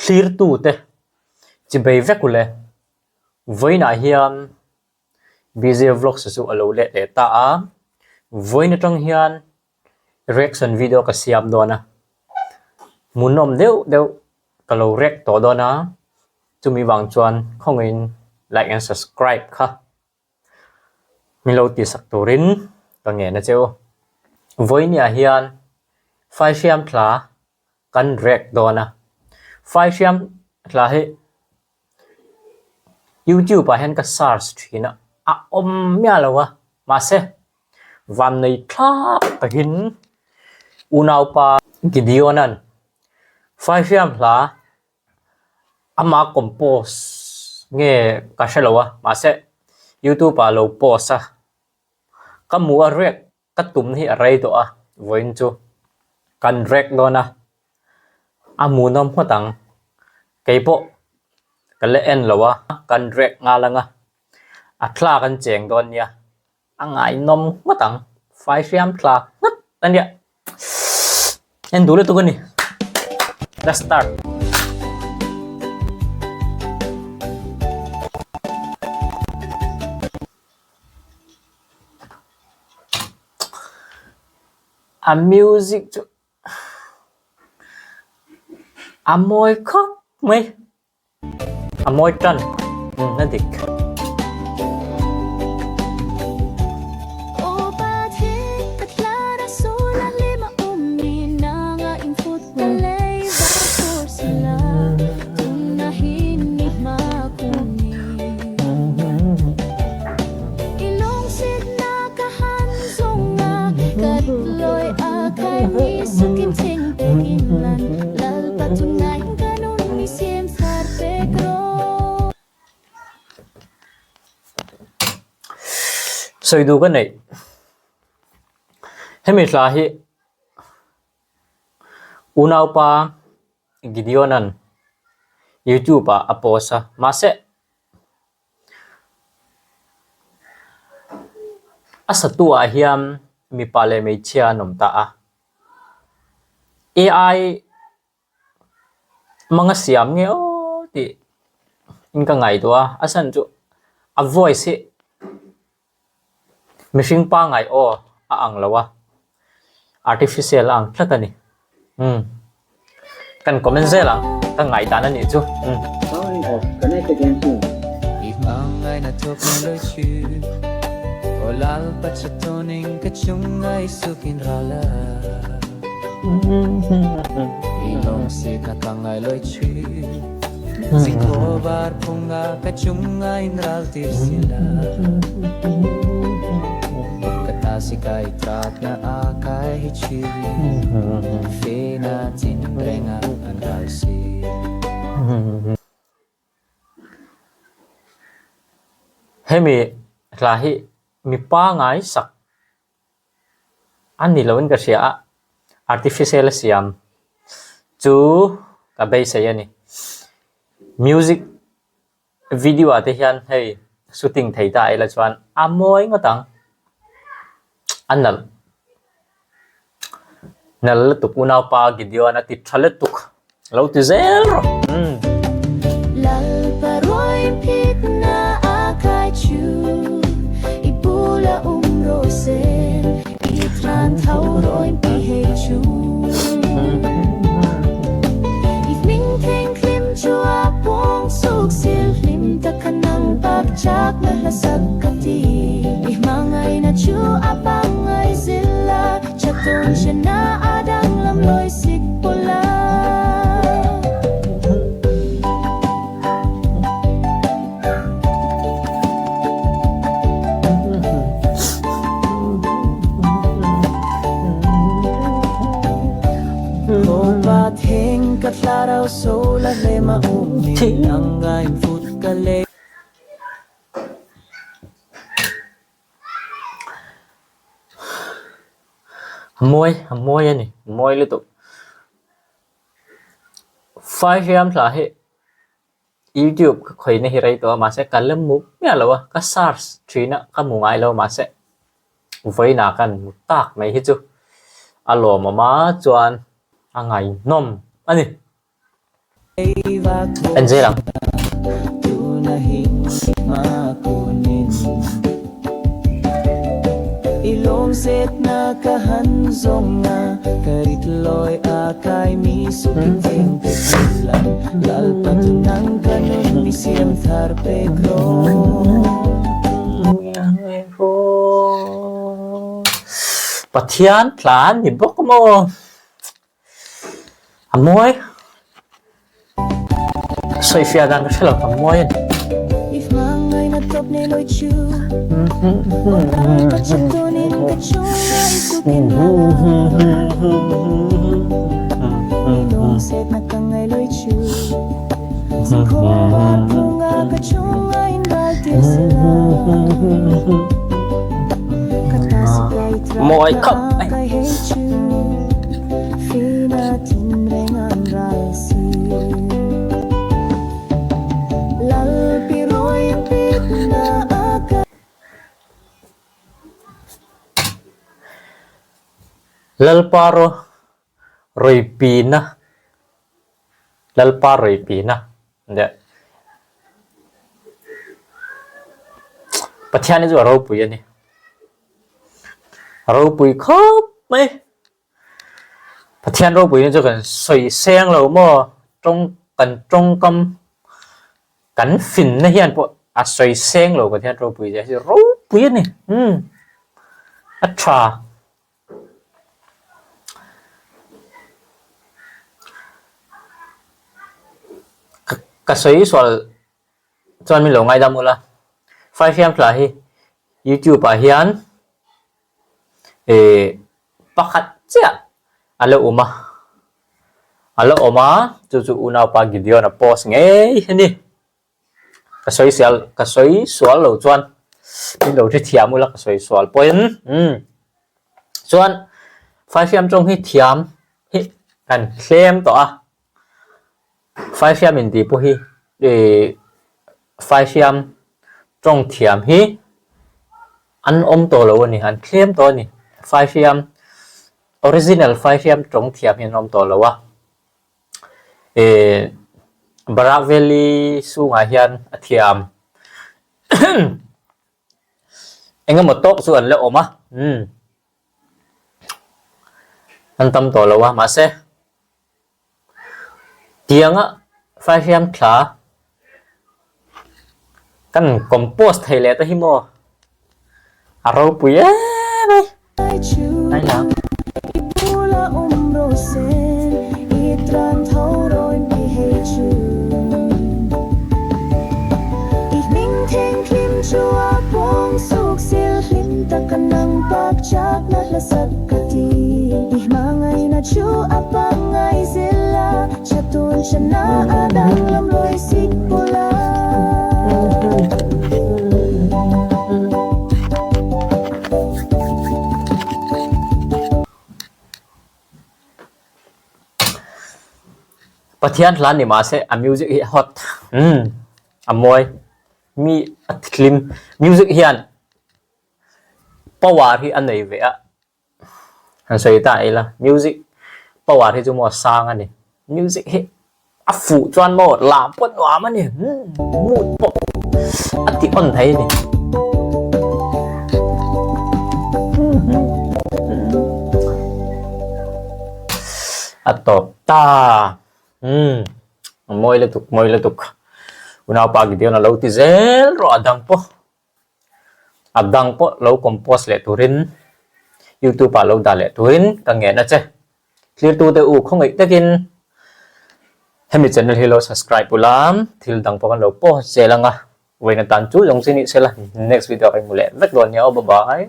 Thlirtute chibei vek u le. Vawiinah hian BJ Vlogs chu a lo let leh ta a, vawiin atang hian reaction video ka siam dawn a, hmuhnawm deuh deuh ka lo react tawh dawn a, chumi vang chuan khawngaihin like and subscribe kha Min lo tihsak turin ka ngen a che u. Vawinia hian Faihriam thla kan rek dawn a. Faihriam thla hi YouTube ah hian ka search thin a, a awm miah lo a. Mahse, vannei thlak takin unaupa Gideon-a'n Faihriam hla Ama compose nge ka hre lo a mahse youtube ah lo post a ka hmu a rek ka tum hi a rei tawh a vawiin chu kan rek dawn a a hmuhnawm ngawt ang keipawh ka la en lo a kan rek nghal ang a a thla kan cheng dawn nia. A ngaihnawm ngawt ang. Fai hriam tla nghat a nia. En duh lutuk a ni. Let's start. A music chu a mawi khawp mai. A mawi tan a dik. Sawi duh ka neih. Hemi hla hi unaupa Gideon-a'n YouTube ah a post a, mahse a satu ah hian mipa leh hmeichhia an awm ta a. AI hmanga siam nge aw tih in ka ngaihtuah a, a chhan chu a voice hi mihring pangngai aw a ang lo a, artificial a ang tlat a ni. Umm kan comment zel ang ka ngaihdan a nih chu. Umm. Hemi hla hi mi pangai sak a ni loin ka hria a, artificial a siam chu ka beisei a ni. Music video ah te hian hei shooting thei ta ila chuan a mawi ngawt ang, a nalh nalh lutuk unaupa Gideon a ti tha lutuk lo ti zel rawh umm. A mawi a mawi a ni a mawi lutuk Faihriam hla hi YouTube ka khawihna hi rei tawh a mahse ka la hmu miah lo a ka search thin a ka hmu ngai lo mahse vawiinah khan hmu tak mai hi chu a lawmawm a chuan a ngaihnawm a ni. En zel ang. Pathian tlan ni bawk maw? A mawi. Sawifiah dan ka hre lo, a mawi a ni. Mawi khawp mai. Lalpa ro Roipina Lalpa Roipina Pathian hi chu a ropui a ni. A ropui khawp mai. Pathian ropui na chu kan sawi seng lo maw? Tawng kan tawngkam kan finna hian pawh a sawi seng lo Pathian ropui zia hi ropui a ni. Umm a tha. Ka sawi sual chuan min lo ngaidam ula. Faifiam hla hi YouTube ah hian eh pakhat chiah a la awm a, a la awm a chu chu unaupa Gideon a post ngei a ni. Ka sawi sial ka sawi sual lo chuan min lo hrethiam ula ka sawi sual pawhin umm chuan Faifiam tawng hi thiam hi kan hlem tawh a. Faihriam intih pawh hi ih faihriam tawng thiam hi an awm tawh lo a ni, an thlem tawh a ni. Faihriam original faihriam tawng thiam hi an awm tawh lo a. Ih Barak Valley chhungah hian a thiam eng emaw tawk chu an la awm a, umm an tam tawh lo a mahse. Tianga faihriam thla kan compose thei leh te hi maw a ropui em mai. Pathian hla ni mahse a music hi a hot umm a mawi mi a thlim music hian power hi a nei ve a han sawi ta ila music power hi chu maw sang a ni music hi a fuh chuan maw lam pawh nuam a ni mood pawh a ti on thei a ni. A tawp ta umm a mawi lutuk mawi lutuk unaupa Gideon a lo ti zel rawh a dang pawh. A dang pawh lo compose leh turin youtube ah lo dah leh turin ka ngen a che. Tlirtute u khawngaih takin hemi channel hi lo subscribe ula thil dang pawh kan lo post zel anga vawiin atan chu zawng chi ni sela next video ah ka inhmu leh vek dawn nia aw bye bye.